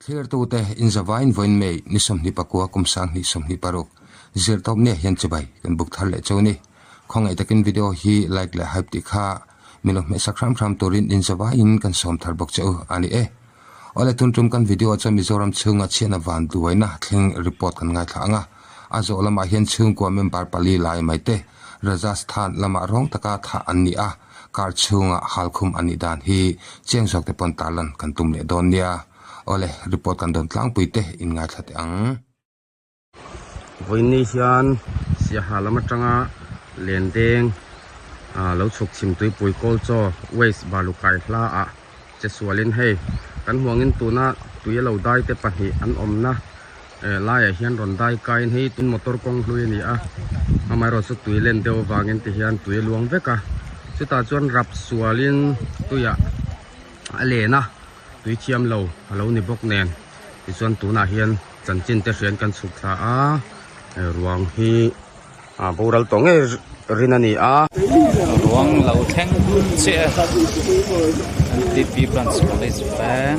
Thlirtute inzavain vawiin May ni 24 kum 2026 zirtawp nia hian chibai kan buk thar leh cheu ni. Khawngaih takin video hi like leh hype tih kha min lo hmehsak hram hram turin inzavain kan sawm thar bawk che u a ni e. Awle tun tum kan video chuan Mizoram chhunga chhiatna van duaina thleng report kan ngaithla ang a, a zawh lamah hian chhungkua member pali lai mai te Rajasthan lamah rawng taka thah an ni a, car chhunga halkhum a nih dan hi chiang zawk te pawn tarlan kan tum leh dawn nia. Awle, report kan dawn tlangpui te in ngaithla teh ang. Vawiinni hian Siaha lam atanga Lendeng ah lo chhuk chhim tuipui Kawlchaw West Balukai hla ah che sualin hei kan huangin tuna tui a lo dai te pahnih an awmna eh laiah hian rawn dai kaiin hei tun motor kawng hlui a ni a amaherawhchu chu tui len deuh avangin ti hian tui a luang vek a chutah chuan rap sualin tuiah a len a. Tui thiam lo a lo ni bawk nen tichuan tunah hian chanchin te hriain kan chhuk thla a ruang hi a boral tawh ngei rin a ni a. Ruang lo thleng chiah e MTP Branch College veng.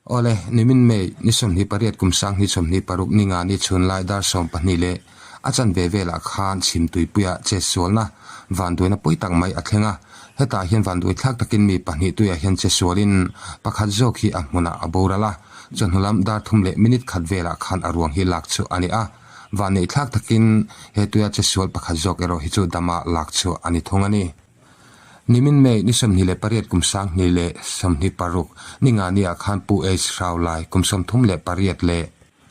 Awle, nimin May ni 28 kum 2026 ni nga ni chhun lai dar 12 leh a chanve velah khan chhim tuipuia chet sualna vanduaina pawi tak mai a thleng a. Hetah hian vanduai thlak takin mi pahnih tuiah hian che sualin pakhat zawk hi a hmunah a boral a, chawhnu lam dar thum leh minute khat velah khan a ruang hi lak chu a ni a. Vanneih thlak takin he tuia che sual pakhat zawk erawh hi chu dama lak chu a ni thung a ni. Nimin May ni 28 kum 2026 ni nga niah khan Pu H Hraulai kum 38 leh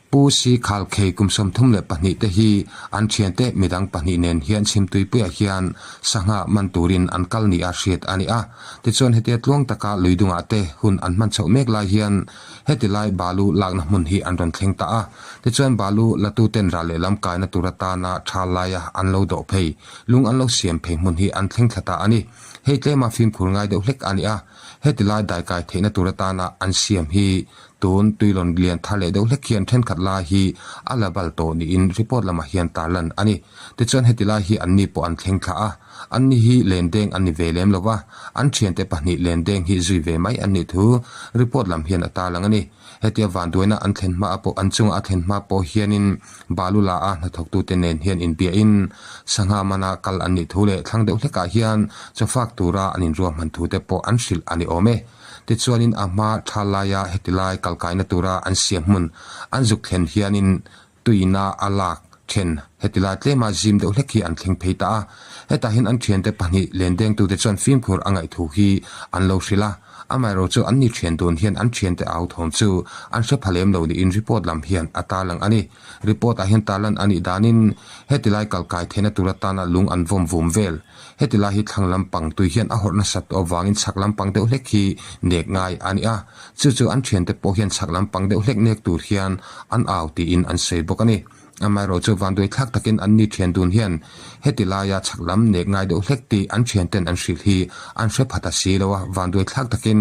Pu Si Khalkhei kum 32 te hi an thiante midang pahnih nen hian chhimtuipuiah hian sangha man turin an kal ni a hriat a ni a. Tichuan hetia tluang taka lui dungah te hun an hman chhoh mek lai hian heti lai balu lakna hmun hi an rawn thleng ta a. Tichuan balu latuten ral lehlam kaina tur atana tha laia an lo dawh phei, lung an lo siam phei hmun hi an thleng thla ta a ni. Hei tlema fimkhur ngai deuh hlek a ni a. Heti lai daikai theihna tur atana an siam hi Tun tuilawn lian thar leh deuh hlek hian thenkhat lai hi a la bal tawh niin report lamah hian tarlan a ni. Tichuan heti lai hi anni pawh an thleng thla a, anni hi lendeng an ni ve lem lo va, an thiante pahnih lendeng hi zui ve mai an nih thu report lam hian a tarlang a ni. Hetia vanduaina an thlen hma pawh an chunga a thlen hma pawh hianin Balula a hnathawktute nen hian inbiahin sangha mana kal an nih thu leh thlang deuh hlekah hian chawfak tura an inruahman thute pawh an hrilh a ni awm e. Tichuanin a hma tha laia heti lai kalkaina tura an siam hmun an zuk thlen hianin tuina a lak then heti lai tlema zim deuh hlek hi an thleng phei ta a. Hetah hian an thiante pahnih lendengtute chuan fimkhur a ngaih thu hi an lo hrilh a. Amaherawh chu an ni thian dun hian an thiante au thawm chu an hre pha lem lo niin report lam hian a tarlang a ni. Report ah hian tarlan a nih danin heti lai kalkai theihna tur atana lung an vawm vum vel. Heti lai hi thlang lampang tui hian a hawrh nasat tawh avangin chhak lampang deuh hlek hi nek ngai a ni a, chu chu an thiante pawh hian chhak lampang deuh hlek nek tur hian an au tiin an sawi bawk a ni. Amaherawh chu vanduai thlak takin an ni thian dun hian heti laia chhak lam nek ngai deuh hlek tih an thianten an hrilh hi an hre pha ta si lo a, vanduai thlak takin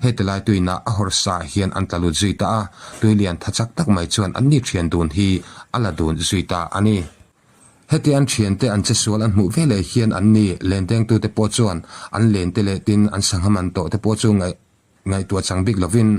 heti lai tuina a hawrh sa hian an tla lut zui ta a, tui lian tha chak tak mai chuan an ni thian dun hi a la dun zui ta a ni. Heti an thiante an che sual an hmuh ve leh hian an ni lendengtute pawh chuan an lente leh tin an sangha man tawh te pawh chu ngaih ngaihtuah chang bik lovin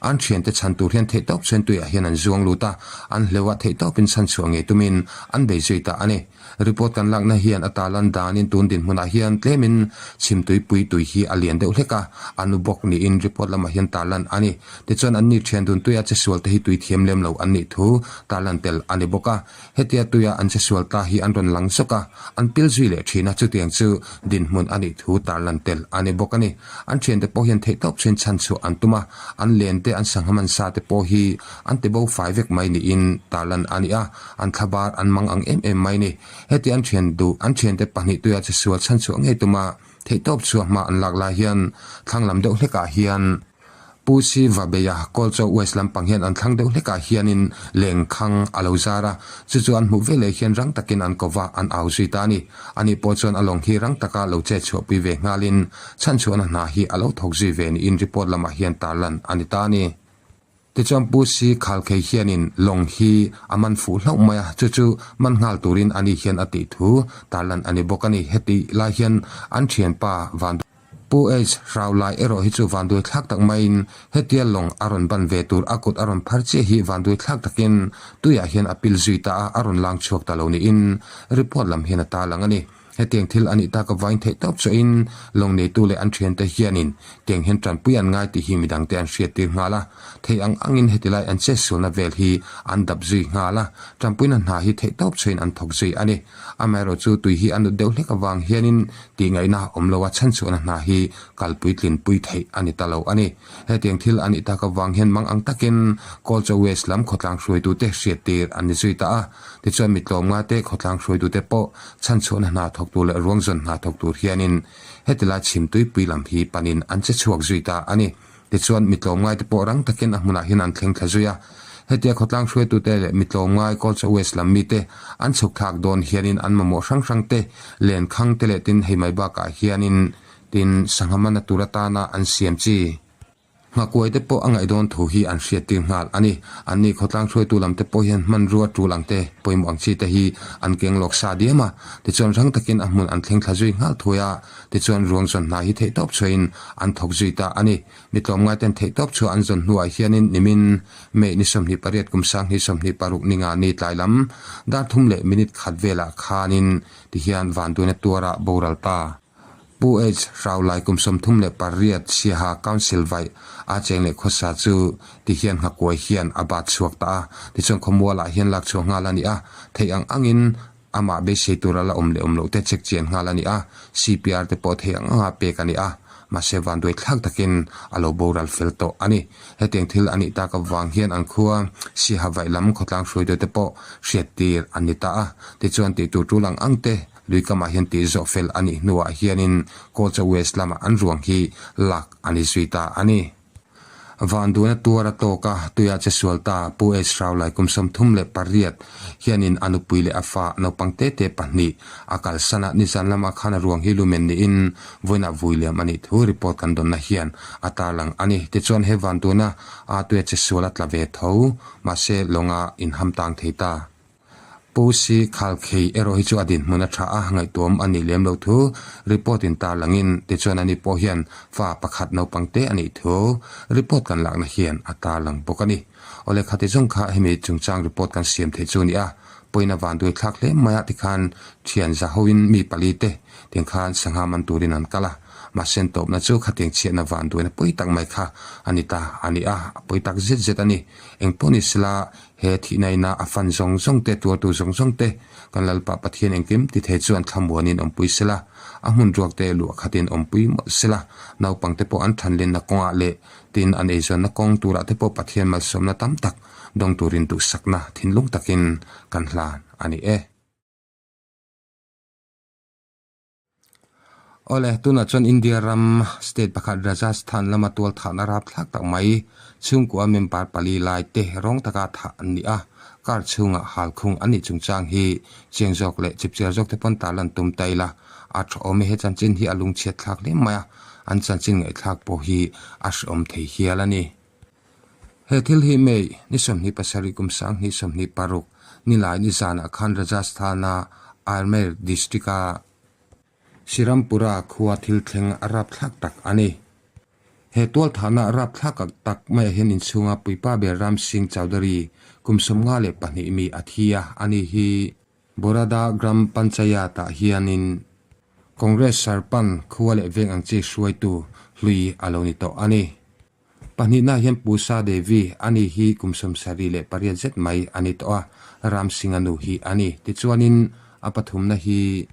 an thiante chhan tur hian theihtawp chuan tuiah hian an zuang lut a, an hleuh a theihtawpin chhan chhuah ngei tumin an bei zui ta a ni. Report kan lakna hian a talan danin tun dinhmunah hian tlemin chhimtuipui tui hi a lian deuh hlek a, a nu bawk niin report lamah hian tarlan a ni. Tichuan an ni thian dun tuia che sual te hi tui thiam lem lo an nih thu tarlan tel a ni bawk a. Hetia tuia an che sual ta hi an rawn lang zawk a, an pil zui leh thin a, chutiang chu dinhmun a nih thu tarlan tel a ni bawk a ni. An thiante pawh hian theihtawp chhin chhan chhuah an tum a, an len te, an sangha man sa te pawh hi an ti bo fai vek mai niin tarlan a ni a, an thlabar an mang ang em em mai ni. Hetia an thian duh, an thiante pahnih tuia che sual chhan chhuah ngei tuma theihtawp chhuah hma an lak lai hian thlang lam deuh hlekah hian, Pu Si Vabeia, Kawlchaw West lampang hian an thlang deuh hlekah hianin lengkhang a lo zar a, chu chu an hmuh veleh hian rang takin an ko va, an au zui ta a ni. Ani pawh chuan a lawng hi rang taka lo chet chhuahpui ve nghalin chhanchhuahna hna hi a lo thawk zui ve niin report lamah hian tarlan a ni ta a ni. Tichuan Pu Si Khalkhei hianin lawng hi a man fuh hlauh mai a, chu chu man nghal turin ani hian a tih thu tarlan a ni bawk a ni. Heti lai hian an thianpa Van. Pu H Hraulai erawh hi chu vanduai thlak tak maiin hetia lawng a rawn ban ve tur a kut a rawn phar chiah hi vanduai thlak takin tuiah hian a pil zui ta a, a rawn lang chhuak ta lo niin report lam hian a tarlang a ni. Hetiang thil a nih tak avain theih tawp chuahin lawng neitu leh an thiante hianin tiang hian tanpui an ngai tih hi midangte an hriattir nghal a. Theih ang angin heti lai an chetsualna vel hi an dap zui nghal a, tanpuina hna hi theih tawp chuahin an thawk zui a ni. Amaherawh chu tui hi a nut deuh hlek avang hianin tihngaihna awm lo a chhanchhuahna hna hi kalpui tlinpui theih a ni ta lo a ni. Hetiang thil a nih tak avang hian mang ang takin Kawlchaw West lam khawtlang hruaitute hriattir an ni zui ta a. Tichuan mi tlawmngaite khawtlang hruaitute pawh chhanchhuahna hna thawk tur leh ruangzawn hna thawk tur hianin heti lai chhim tuipui lam hi panin an che chhuak zui ta a ni. Tichuan mi tlawmngaite pawh rang takin a hmunah hian an thleng thla zui a. Hetia khawtlang hruaitute leh mi tlawmngai Kawlchaw West lam mite an chhuk thlak dawn hianin an mamawh hrang hrangte lenkhang te leh tin hei mai bakah hianin tin sangha mana tur atana an siam chi. Nghakuai te pawh a ngaih dawn thu hi an hriattir nghal a ni. Anni khawtlang hruaitu lam te pawh hian hmanrua tul ang te, pawimawh ang chi te hi an keng lawk sa diam a. Tichuan rang takin a hmun an thleng thla zui nghal thuai a, tichuan ruang zawn hna hi theihtawp chhuahin an thawk zui ta a ni. Mi tlawmngai ten theihtawp chhuah an zawn hnuah hianin nimin May ni 28 kum 2026 ni nga ni tlai lam dar thum leh minute khat velah khanin tihian vanduaina tuarah boral ta. Pu H. Hraulai kum 38 Siaha Council vaih a cheng leh khawsa chu ti hian nghakuai hian a bat chhuak ta a, tichuan khawmualah hian lak chhuah nghal a ni a, theih ang angin amah beisei tur a la awm leh awm loh te check chian nghal a ni a, CPR te pawh theih ang anga pek a ni a, mahse vanduai thlak takin a lo boral fel tawh a ni. Hetiang thil a nih tak avang hian an khua Siaha vaih lam khawtlang hruaitute pawh hriattir an ni ta a, tichuan tihtur tul ang ang te Lui kamah hian tih zawh fel a nih hnuah hianin Kawlchaw West lamah an ruang hi lak a ni zui ta a ni. Vanduaina tuar a tawk a, tuia che sual ta Pu H. Hraulai kum 38 hianin a nupui leh a fa naupang te te pahnih a kalsan a, nizan lamah khan a ruang hi lumen niin vawiinah vui liam a nih thu report kan dawnna hian a tarlang a ni. Tichuan he vanduaina a tuia che sual a tla ve tho, mahse lawnga inham tang thei ta. Pu Si Khalkhei erawh hi chu a dinhmun a tha a, ngaihtuam a nih lem lo thu report in tarlangin tichuan ani pawh hian fa pakhat naupang te a nih thu report kan lakna hian a tarlang bawk a ni. Awle khati zawng kha hemi chungchang report kan siam theih chu a ni a, pawhin a vanduai thlak hle mai a tikhan thian za hoin mi pali te tiang khan sangha man turin an kal a, mahse an tawpna chu khatiang chhiatna vanduaina pawi tak mai kha a ni ta a ni a, a pawi tak zet zet a ni. Engpawh ni sela He thihna ina a fan zawng zawng te, tuartu zawng zawng te, kan Lalpa Pathian engkim ti thei chuan thlamuanin awmpui sela, a hmun ruak te luah khatin awmpui mawlh sela, naupang te pawh an thanlenna kawngah leh tin an eizawnna kawng turah te pawh Pathian malsawmna tam tak dawng turin duhsakna thinlung takin kan hlan a ni e. Awle, tunah chuan India ram state pakhat Rajasthan lama tual thahna rapthlak tak mai chhungkua member pali lai te rawng taka thah an ni a, car chhungah halkhung an nih chungchang hi chiang zawk leh chipchiar zawk te pawn tarlan tum ta ila a tha awm e, he chanchin hi a lungchhiat thlak hle mai a, an chanchin ngaihthlak pawh hi a hrehawm thei hial a ni. He thil hi May ni 27 kum 2026 nilai ni zanah khan Rajasthan-a Amer district-a Sirampura khua thil thleng a rapthlak tak a ni. He tualthahna rapthlak tak maiah hian inchhunga puipa ber Ram Singh Chaudhary kum 52 mi a thi a, ani hi Borada Gram Panchayat-ah hianin Congress sarpanch khua leh veng ang chi hruaitu hlui a lo ni tawh a ni. Pahnihna hian Pu Sa Devi, ani hi kum 78 zet mai a ni tawh a, Ram Singh-a nu hi a ni. Tichuanin a pathumna hi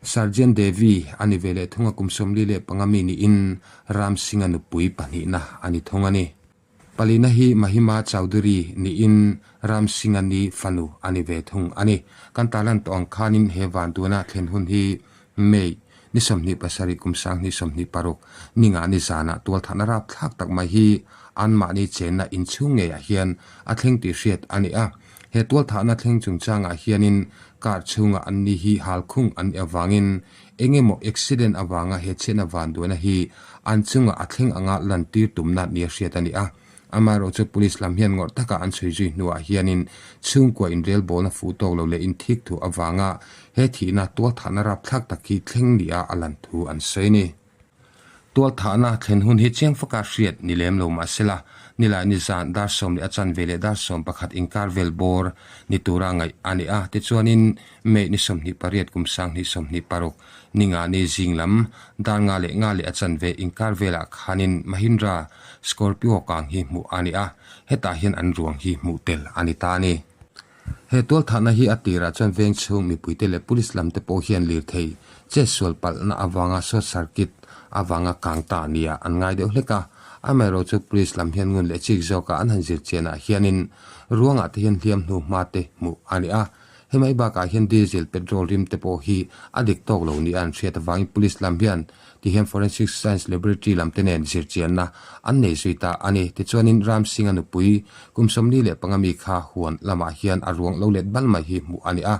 Sarjan Devi a ni ve leh thung a, kum 45 mi niin Ram Singh-a nupui pahnihna a ni thung a ni. Palina hi Mahima Chowdhury niin Ram Singh-a ni fanu a ni ve thung a ni. Kan tarlan tawh ang khanin he vanduana thlen hun hi May, ni 27 kum 2026, ni nga ni zanah tualthahna rapthlak tak mai hi anmahni chenna inchhung ngeiah hian a thleng tih hriat a ni a. He tualthahna thleng chungchangah hianin car chhunga anni hi halkhung an nih avangin eng emaw accident avanga he chhiatna vanduaina hi an chungah a thleng anga lantir tumna nia hriat a ni a. Amaherawh chu police lam hian ngawrh taka an chhui zui hnuah hianin chhungkua inrelbawlna fuh tawk lo leh inthik thu avanga he thihna tualthahna rapthlak tak hi thleng nia a lan thu an sawi a ni. Tualthahna thlen hun hi chiang faka hriat ni lem lo mah sela, nilai ni zan dar sawm leh a chanve leh dar 11 inkar vel bawr ni tura ngaih a ni a. Tichuanin May ni 28 kum 2026 ninga ni zing lam dar nga leh nga leh a chanve inkar velah khanin Mahindra Scorpio kang hi hmuh a ni a, hetah hian an ruang hi hmuh tel a ni ta a ni. He tualthahna hi a tirah chuan veng chhung mipuite leh police lamte pawh hian lirthei chetsual palhna avanga short circuit avanga kang ta nia an ngai deuh hlek a. Amaherawhchu chu police lam hian ngun leh chik zawka an han zir chianah hianin ruangah te hian hliam hnu hma te hmuh a ni a. Hemai bakah hian diesel, petrol rim te pawh hi a dik tawk lo nia an hriat avangin police lam hian Ti hian Forensic Science Laboratory lam te nen zirchianna an nei zui ta a ni. Tichuanin Ram Singh-a nupui kum 45 mi kha huan lamah hian a ruang lo let bal mai hi hmuh a ni a.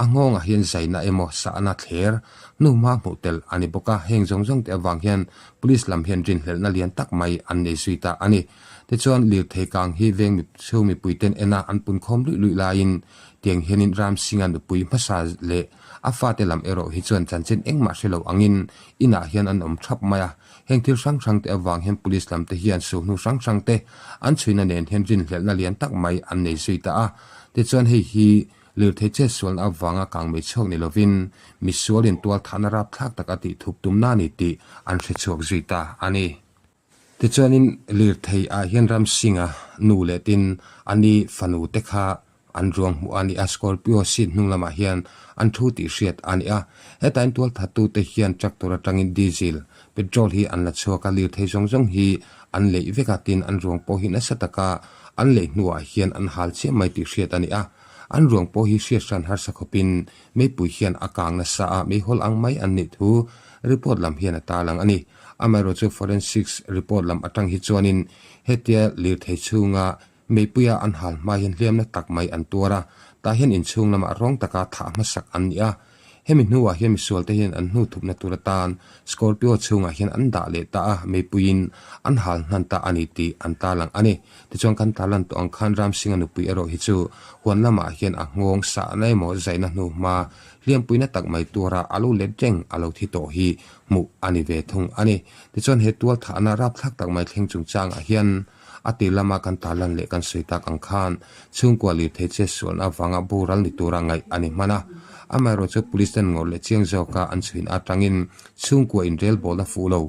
A nghawngah hian zaina emaw sahna thler hnuhma hmuh tel a ni bawk a. Heng zawng zawng te avang hian Police lam hian rinhlelhna lian tak mai an nei zui ta a ni. Tichuan lirthei kang hi veng chhung mipui ten ena an punkhawm luih luih laiin tiang hianin Ram Singh-a nupui hmasa leh A fate lam erawh hi chuan chanchin engmah hre lo angin inah hian an awm thap mai a. Heng thil hrang hrang te avang hian police lam te hian suhnu hrang hrang te an chhuina nen hian rinhlelhna lian tak mai an nei zui ta a. Tichuan hei hi lirthei chetsualna avanga kangmei chhuak ni lovin misualin tualthahna rapthlak tak a tih thup tumna a ni tih an hre chhuak zui ta a ni. Tichuanin lirthei ah hian Ramsingh-a nu leh tin a ni fanu te kha an ruang hmuh a ni a, Scorpio seat hnung lamah hian an thu tih hriat a ni a. Heta in tualthattu te hian tractor atangin diesel, petrol hi an la chhuak a, lirthei zawng zawng hi an leih vek a, tin an ruang pawh hi nasa taka an leih hnuah hian an hal chiah mai tih hriat a ni a. An ruang pawh hi hriat hran harsa khawpin meipui hian a kang nasa a, meihawl ang mai an nih thu report lam hian a tarlang a ni. Amaherawhchu forensics report lam atang hi chuanin hetia lirthei chhunga meipuia an hal hma hian hliamna tak mai an tuar a, tah hian inchhung lamah rawng taka thah hmasak an ni a. Hemi hnuah hian misualte hian an hnu thupna tur atan Scorpio chhungah hian an dah leh ta a, meipuiin an hal hnan ta a ni tih an tarlang a ni. Tichuan kan tarlan tawh ang khan Ramsingh-a nupui erawh hi chu huan lamah hian a nghawng sahna emaw zaina hnu hma hliampuina tak mai tuara a lo let reng a lo thi tawh hi hmuh a ni ve thung a ni. Tichuan he tual thahna rapthlak tak mai thleng chungchangah hian a tir lama kan tarlan leh kan sawi tak ang khan chhungkua lirthei che sualna avanga boral ni tura ngaih a ni hman a. Amaherawhchu police ten ngawrh leh chiang zawka an chhuin atangin chhungkua inrelbawlna fuh lo,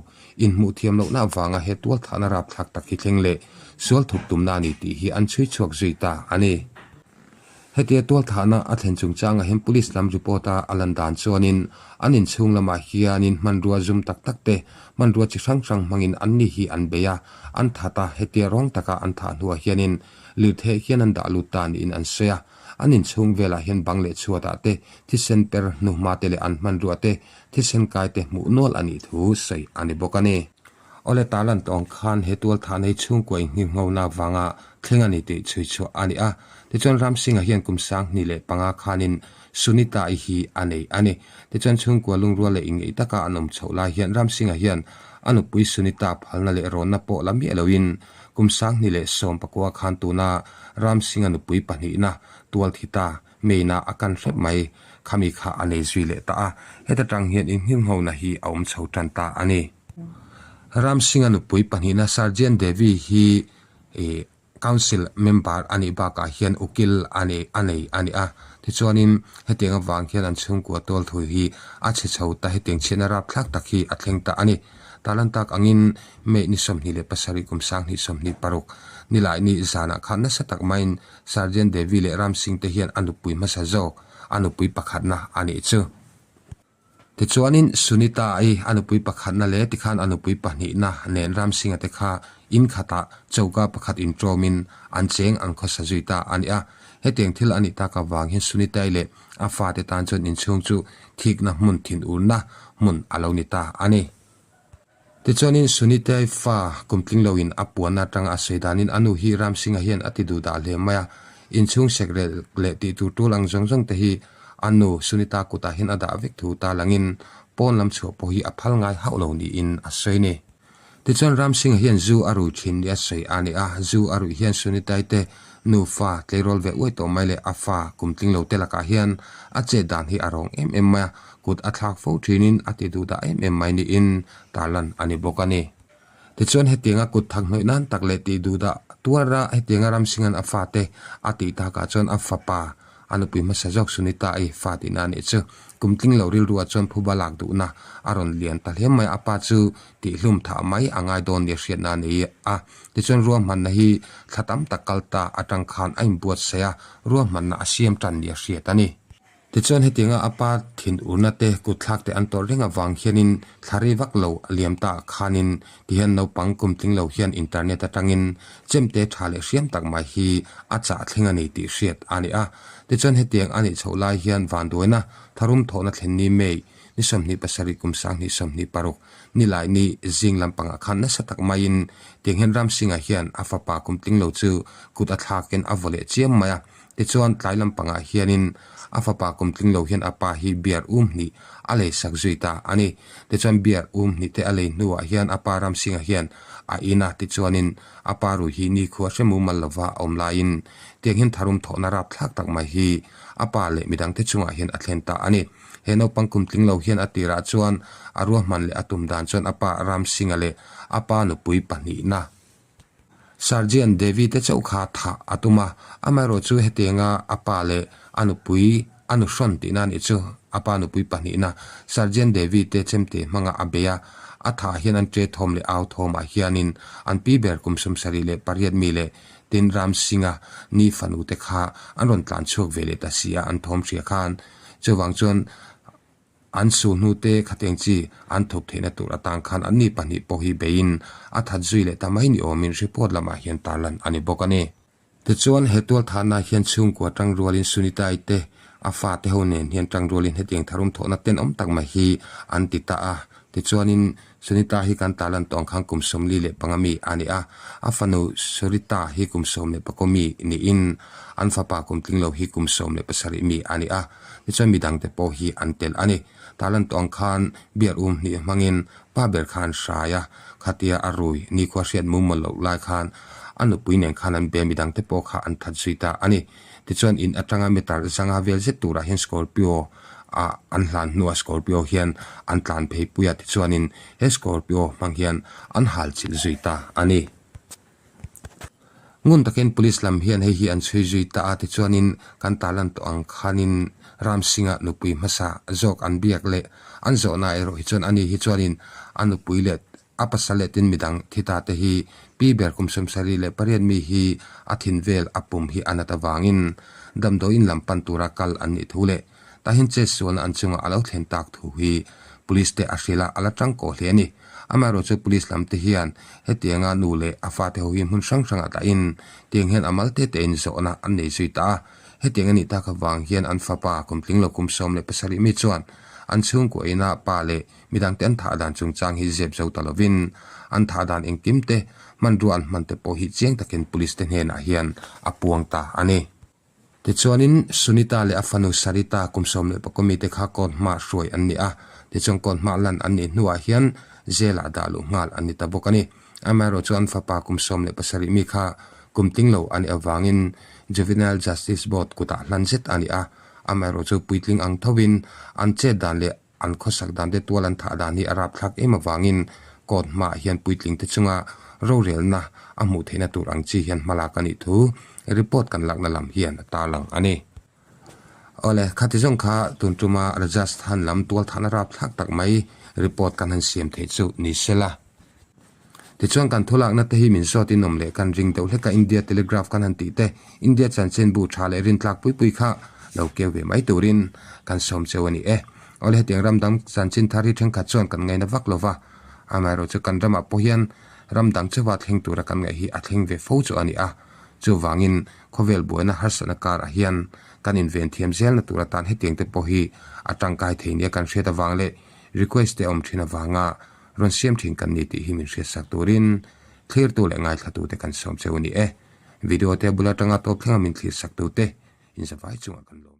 inhmuh thiam lohna avanga he tual thahna rapthlak tak hi thleng leh sual thup tumna a ni tih hi an chhui chhuak zui ta a ni. Hetia tualthahna a thlen chungchangah hian police lam report a a lan dan chuanin an inchhung lamah hianin hmanrua zum tak tak te, hmanrua chi hrang hrang hmangin an ni hi an bei a, an that a, hetia rawng taka an thah hnuah hianin lirtheh hian an dah lut ta niin an sawi a. An inchhung velah hian bang leh chhuatah te, thisen per hnuhma te leh an hmanrua te, thisen kai te hmuh nual a nih thu sawi a ni bawk a ni. Awle Tarlan tawng khan he tualthah nei chhungkua inghirnghona avanga thleng a ni tih chhui chhuah a ni a. Tichuan Ram Singh-a hian kum 2005 khanin Sunita-i hi a nei a ni. Tichuan chhungkua lungrual leh ingeih taka an awm chhoh lai hian Ram Singh-a hian a nupui Sunita phalna leh rawnna pawh la miah loin kum 2019 khan tuna Ram Singh-a nupui pahnihna tualthi ta Main-a a kan hrep mai khami kha a nei zui leh ta a. Heta tang hian inghirnghona hi a awm chho tan ta a ni. Ram Singh-a nupui pahnihna Sarjan Devi hi Council member a nih bakah hian ukil a nei a nei a ni a. Tichuanin hetiang avang hian an chhungkua tual thu hi a chhe chho ta hetiang chhiatna rapthlak tak hi a thleng ta a ni. Talan tak angin May ni 27 kum 2026 Nilaini zanah khan nasa tak maiin Sarjan Devi leh Ram Singh te hian a nupui hmasa zawk a nupui pakhatna a nih chu. Tichuanin Sunita-i a nupui pakhatna leh tikhan a nupui pahnihna nen Ramsingh-a te kha in khatah choka pakhat intawmin an cheng an khawsa zui ta a ni a. Hetiang thil a nih tak avang hian Sunita-i leh a fate tan chuan inchhung chu thikna hmun thinurna hmun a lo ni ta a ni. Tichuanin Sunita-i fa kum tling loin a puanna atanga a sawi danin a nu hi Ramsingh-a hian a ti duh dah hle mai a, inchhung sekrel leh tih tur tul ang zawng zawng te hi a nu Sunita kutah hian a dah vek thu ta langin pawn lam chhuah pawh hi a phal ngai hauh lo niin a sawi ni. Tichuan Ramsingh-a hian zu a rui thin ni a sawi a ni a, zu a ruih hian Sunita-i te. Nufa tleirawl ve uai tawh mai leh a fa kum tling lo te lakah hian a chet dan hi a rawng em em mai a, kut a thlak fo thinin a ti duh dah em em mai niin tarlan a ni bawk a ni. Tichuan hetianga kut thak hnawih nan tak leh tih duh dah tuara hetianga Ramsinga'n a fate a tih takah chuan a fapa a nupui hmasa zawk Sunita-i fa tihna a nih chu. Kum tling lo rilruah chuan phuba lak duhna a rawn lian ta hle mai a, a pa chu tihhlum thah mai a ngai dawn nia hriatna a nei a. Tichuan ruahmanna hi thla tam tak kal ta atang khan a inbuatsaih a, ruahmanna a siam tan nia hriat a ni. Tichuan hetianga a pa thin urna te kut thlak te an tawrh reng avang hianin thla rei vak lo a liam ta khanin tihian naupang kum tling lo hian internet atangin chemte tha leh hriam tak mai hi a chah thleng a ni tih hriat a ni a. Tichuan hetiang a nih chhoh lai hian vanduaina tharum thawhna thlen ni May ni 27 kum 2026 nilai ni zing lampangah khan nasa tak maiin tiang hian Ramsingha hian a fapa kum tling lo chu kut a thlakin a vaw leh chiam mai a. Tichuan, tlai lampangah hianin a fapa kum tling lo hian a pa hi beer um hnih a lei sak zui ta a ni. Tichuan, beer um hnih te a lei hnuah hian a pa Ramsingha hian a in a, tichuanin a pa rui hi nikhua hre mumal lova a awm laiin tiang hian tharum thawhna rapthlak tak mai hi a pa leh midangte chungah hian a thlen ta a ni. He naupang kum tling lo hian a tirah chuan a ruahman leh a tum dan chuan a pa Ramsingha leh a pa nupui pahnihna Sergeant Devi te chauh kha thah a tum a, amaherawh chu hetianga a pa leh a nupui a nu hrawn tihna a nih chu, a pa nupui pahnihna Sergeant Devi te chemte hmanga a bei a, a thah hian an ṭe thawm leh au thawmah hianin an pi ber kum 78 mi leh tin Ram Singh-a ni fanu te kha an rawn tlan chhuak ve leh ta si a, an thawm hria khan. Chuvang chuan An su hnute khateng chi an thup theihna tur atan khan anni pahnih pawh hi beiin a that zui leh ta mai ni awmin report lamah hian tarlan a ni bawk a ni. Tichuan, he tualthahna hian chhungkua tangrualin Sunitai te a fate ho nen hian tangrualin hetiang tharum thawhna tenawm tak mai hi an ti ta a. Tichuanin, Sunita hi kan tarlan tawng khan kum 45 mi a ni a, a fanu Surita hi kum 11 mi niin an fapa kum tling lo hi kum 17 mi a ni a. Tichuan midangte pawh hi an tel a ni. Tarlan tawng khan beer um hnih hmangin pa ber kha an hrai a, khatia a rui nikhua hriat mumal loh lai khan a nupui nen khan an be midangte pawh kha an that zui ta a ni. Tichuan in atanga meter zanga vel zet turah hian Scorpio a an hlan hnuah Scorpio hian an tlan phei pui a, tichuanin he Scorpio hmang hian an hal chilh zui ta a ni. Ngun takin Police lam hian hei hi an chhui zui ta a, tichuanin kan tarlan tawh ang khanin Ram Singh-a nupui hmasa zawk an biak leh an zawhna erawh hi chuan ani hi chuanin a nupui leh a pasal leh tin midang thi ta te hi pi ber kum 78 mi hi a thin vel a pum hi a nat avangin damdawiin lam pan tura kal an nih thu leh tahin chetsualna an chungah a lo thlen tak thu hi Police te a hrilh a, a la tangkaw hle a ni. Amaherawhchu Police lam te hian hetianga nu leh a fate ho hi hmun hrang hrangah dahin tiang hian a mal te tein zawhna an nei zui ta a. Hetiang a nih tak avang hian an fapa kum tling lo kum 17 mi chuan an chhungkua ina pa leh midangte an thah dan chungchang hi zep zo ta lovin an thah dan engkim te hmanrua an hman te pawh hi chiang takin Police te hnenah hian a puang ta a ni. Tichuanin, Sunita leh a fanu Sarita kum 11 mite kha court hma hruai an ni a, tichuan court hma lan an nih hnuah hian jail-ah dah luh nghal an ni ta bawk a ni. Amaherawh chu an fapa kum 17 mi kha kum tling lo a nih avangin Juvenile Justice Board kutah hlan zet a ni a, amaherawh chu puitling ang thovin an chet dan leh An khawsak dan te tual an thah dan hi a rapthlak em avangin court hmaah hian puitling te chunga rorelna a hmuh theihna tur ang chi hian hmalak a nih thu report kan lakna lam hian a tarlang a ni. Awle, khati zawng kha tun tuma Rajasthan lam tual thahna rapthlak tak mai report kan han siam theih chu ni sela. Tichuan kan thulakna te hi min zawt in awm leh kan ring deuh hlek a, India Telegraph kan han tih te, India chanchinbu tha leh rintlak pui pui kha lo keu ve mai turin kan sawm cheu a ni e. Awle hetiang ram dang chanchin thar hi thenkhat chuan kan ngaina vak lo va, amaherawh chu kan ramah pawh hian ram dang chauha thleng tura kan ngaih hi a thleng ve fo chu a ni a, chuvangin khawvel buaina harsatna karah hian kan inven thiam zelna tur atan hetiang te pawh hi a tangkai thei nia kan hriat avang leh request te a awm thin avanga Rawn siam thin kan ni tih hi min hriatsak turin thlirtu leh ngaithlatute kan sawm cheu a ni e. Video te bul atanga tawp thlenga min thlirsaktute inzavai chungah kan lawm.